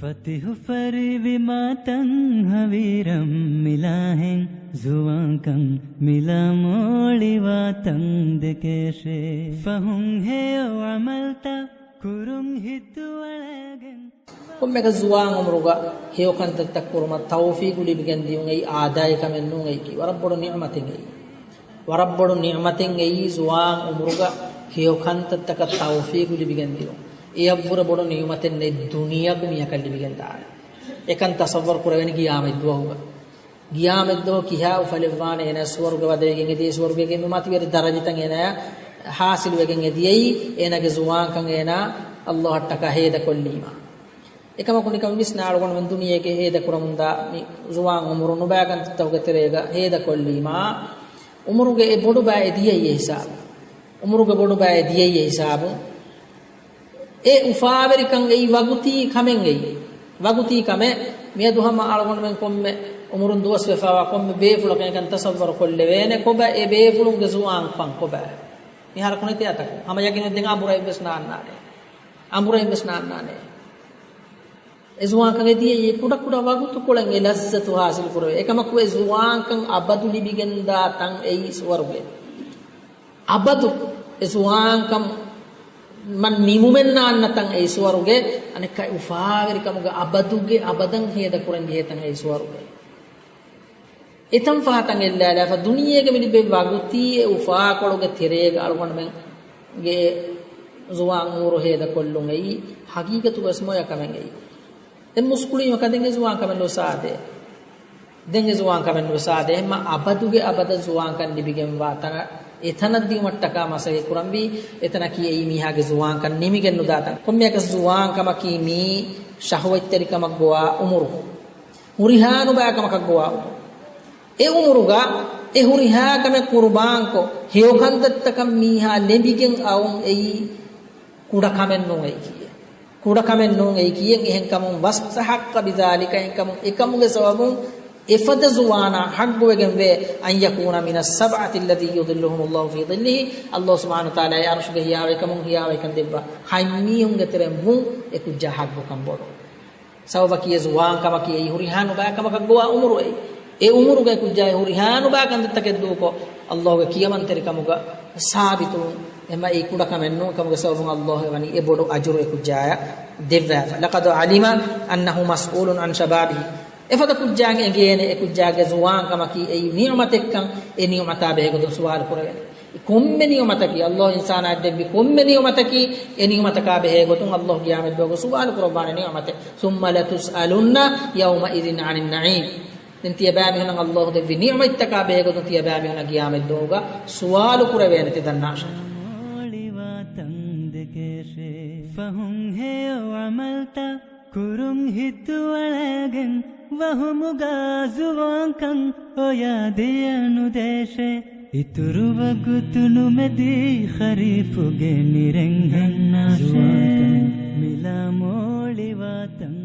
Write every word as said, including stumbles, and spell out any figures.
ފަތިހު ފަރިވި މާތަން ހަވީރަން މިލާހެން، ޒުވާންކަން މިލާ މޯޅިވާތަން ދެކޭށޭ. ފަހުން ހެޔޮ ޢަމަލްތައް ކުރުން ހިތު އަޅައިގެން. ކޮންމެއަކަސް ޒުވާން އުމުރުގަ ހެޔޮ ކަންތައްތައް ކުރުމަށް ތައުފީގު ލިބިގެން ދިޔުން އެއީ އާދައިގެ ކަމެއް ނޫން އެއީކީ. ވަރަށް ބޮޑު ނިޢުމަތެއް އެއީ. ވަރަށް ބޮޑު ނިޢުމަތެއް އެއީ ޒުވާން އުމުރުގަ ހެޔޮ ކަންތައްތަކަށް ތައުފީގު ލިބިގެން ދިޔުން. އެއަށްވުރެ ބޮޑު ނިޢުމަތެއް ނެތް ދުނިޔެއަކު މީހަކަށް ލިބިގެން ދާނެ. އެކަން ތަޞައްވަރު ކުރެވޭނީ ޤިޔާމަތް ދުވަހުގަ. ޤިޔާމަތް ދުވަހު ކިހާ އުފަލެއްވާނެ އޭނާ ސުވަރުގެ ވަދެވިގެން އެދިޔައީ، ސުވަރުގޭގެ މި މަތިވެރި ދަރަޖަތައް އޭނާ ޙާޞިލުވެގެން އެދިޔައީ، އޭނާގެ ޒުވާންކަން އޭނާ ﷲ އަށްޓަކާ ހޭދަކޮށްލީމާ. އެކަމަކު ނިކަން ވިސްނާ އަޅުގަނޑުމެން ދުނިޔޭގެ ހޭދަކުރަމުންދާ މި ޒުވާން އުމުރު ނުބައި ކަންތައްތަކުގެ ތެރޭގަ ހޭދަކޮށްލީމާ، އުމުރުގެ އެ ބޮޑު ބައި އެ ދިޔައީ އެ ހިސާބު. އުމުރުގެ ބޮޑު ބައި އެ ދިޔައީ އެ ހިސާބު. އެ އުފާވެރިކަން އެއީ ވަގުތީ ކަމެއް އެއީ. ވަގުތީ ކަމެއް. މިއަދު ހަމަ އަޅުގަނޑުމެން ކޮންމެ އުމުރުން ދުވަސް ވެފަވާ ކޮންމެ ބޭފުޅަކަށް އެކަން ތަޞައްވަރު ކޮށްލެވޭނެ. ކޮބާ އެ ބޭފުޅުންގެ ޒުވާންކަން ކޮބާ؟ މިހާރަކު ނެތޭ އަތަކު. ހަމަ ޔަގީނުން ދެން އަނބުރައެއްވެސް ނާންނާނެ. އަނބުރައެއްވެސް ނާންނާނެ. އެ ޒުވާންކަން އެ ދިޔައީ ކުޑަކުޑަ ވަގުތުކޮޅެއް އެ ލައްޒަތު ހާސިލު ކުރެވޭ. އެކަމަކު އެ ޒުވާންކަން އަބަދު ލިބިގެންދާ ތަން އެއީ ސުވަރުގެ. އަބަދު އެ ޒުވާންކަމަށް ނިމުމެއް ނާންނަ ތަން އެއީ ސުވަރުގެ. އަނެއްކާ އުފާވެރިކަމުގެ އަބަދުގެ އަބަދަށް ހޭދަކުރަން ޖެހޭ ތަން އެއީ ސުވަރުގެ. އެތަން ފަހަތަން އެއްލާލާފަ ދުނިޔޭގެ މި ލިބޭ ވަގުތީ އެ އުފާކޮޅުގެ ތެރޭގަ އަޅުގަނޑުމެންގެ ޒުވާން އުމުރު ހޭދަކޮށްލުން އެއީ ހަގީގަތުގަސް މޮޔަ ކަމެއް އެއީ. ދެން މުސްކުޅިން ކަދެން އެ ޒުވާން ކަމެއް ނުސާދޭ. ދެން އެ ޒުވާން ކަމެއް ނުސާދޭ. އެހެންމަ އަބަދުގެ އަބަދަށް ޒުވާންކަން ލިބިގެންވާ ތަނަށް އެތަނަށް ދިޔުމަށްޓަކާ މަސައްކަތް ކުރަންވީ. އެތަނަކީ އެއީ މީހާގެ ޒުވާންކަން ނިމިގެން ނުދާ ތަން. ކޮންމެއަކަސް ޒުވާން ކަމަކީ މީ ޝަހުވަތްތެރިކަމަށް ގޮވާ އުމުރު. ހުރިހާ ނުބައި ކަމަކަށް ގޮވާ އުމުރު. އެ އުމުރުގަ އެ ހުރިހާ ކަމެއް ޤުރުބާންކޮށް، ހެޔޮ ކަންތައްތަކަށް މީހާ ލެނބިގެން އައުން އެއީ ކުޑަ ކަމެއް ނޫން އެއީކީއެއް. ކުޑަ ކަމެއް ނޫން އެއީކީއެއް. އެހެންކަމުން واستحق بذلك، އެހެންކަމުން އެކަމުގެ ސަބަބުން އެފަދަ ޒުވާނާ ޙައްޤުވެގެންވޭ، أن يكون من السبعة الذين يظلهم الله في ظله، ﷲ ސުބްޙާނަހޫ ވަތަޢާލާ އެ ޢަރުޝުގެ ހިޔާވަހިކަމުން ހިޔާވަހިކަން ދެއްވާ ހަތް މީހުންގެ ތެރެއިން ވުން އެ ކުއްޖާ ޙައްޤުކަން ބޮޑު. ސަބަބަކީ އެ ޒުވާން ކަމަކީ އެއީ ހުރިހާ ނުބައި ކަމަކަށް ގޮވާ އުމުރު އެއީ. އެ އުމުރުގައި ކުއްޖާ އެ ހުރިހާ ނުބައި ކަންތައްތަކެއް ދޫކޮށް، ﷲ ގެ ކިޔަމަންތެރިކަމުގަ ސާބިތުވުން. އެހެންމަ އެއީ ކުޑަ ކަމެއް ނޫން ކަމުގެ ސަބަބުން ﷲ އެ ވަނީ އެ ބޮޑު އަޖުރު އެ ކުއްޖާޔަށް ދެއްވާފަ. لقد علم أنه مسؤول عن شبابه. އެފަދަ ކުއްޖާއަށް އެނގޭނެ އެ ކުއްޖާގެ ޒުވާން ކަމަކީ އެއީ ނިޢުމަތެއްކަން، އެ ނިޢުމަތާ ބެހޭގޮތުން ސުވާލު ކުރެވޭނެ. ކޮންމެ ނިޢުމަތަކީ، ﷲ އިންސާނާއަށް ދެއްވި ކޮންމެ ނިޢުމަތަކީ، އެ ނިޢުމަތަކާ ބެހޭގޮތުން ﷲ ޤިޔާމަތްދުވަހު ސުވާލު ކުރައްވާނެ ނިޢުމަތެއް. ثم لتسألن يومئذ عن النعيم. ދެން ތިޔަބައިމީހުންނަށް ﷲ ދެއްވި ނިޢުމަތްތަކާ ބެހޭގޮތުން ތިޔަބައިމީހުންނަށް ޤިޔާމަތްދުވަހުގަ ސުވާލު ކުރެވޭނެ ތި ދަންނާށޭ. މޯޅިވާ ތަން ދެކޭށޭ. ފަހުން ހެޔޮ ޢަމަލްތައް ކުރުން ހިތު އަޅައިގެން، ވަހުމުގަ ޒުވާންކަން އޮޔާ ދެޔަ ނުދޭށޭ. އިތުރު ވަގުތު ނުމެދީ ޚަރީފުގެ ނިރެންހެން، ޒުވާންކަން މިލާ މޯޅިވާ ތަން.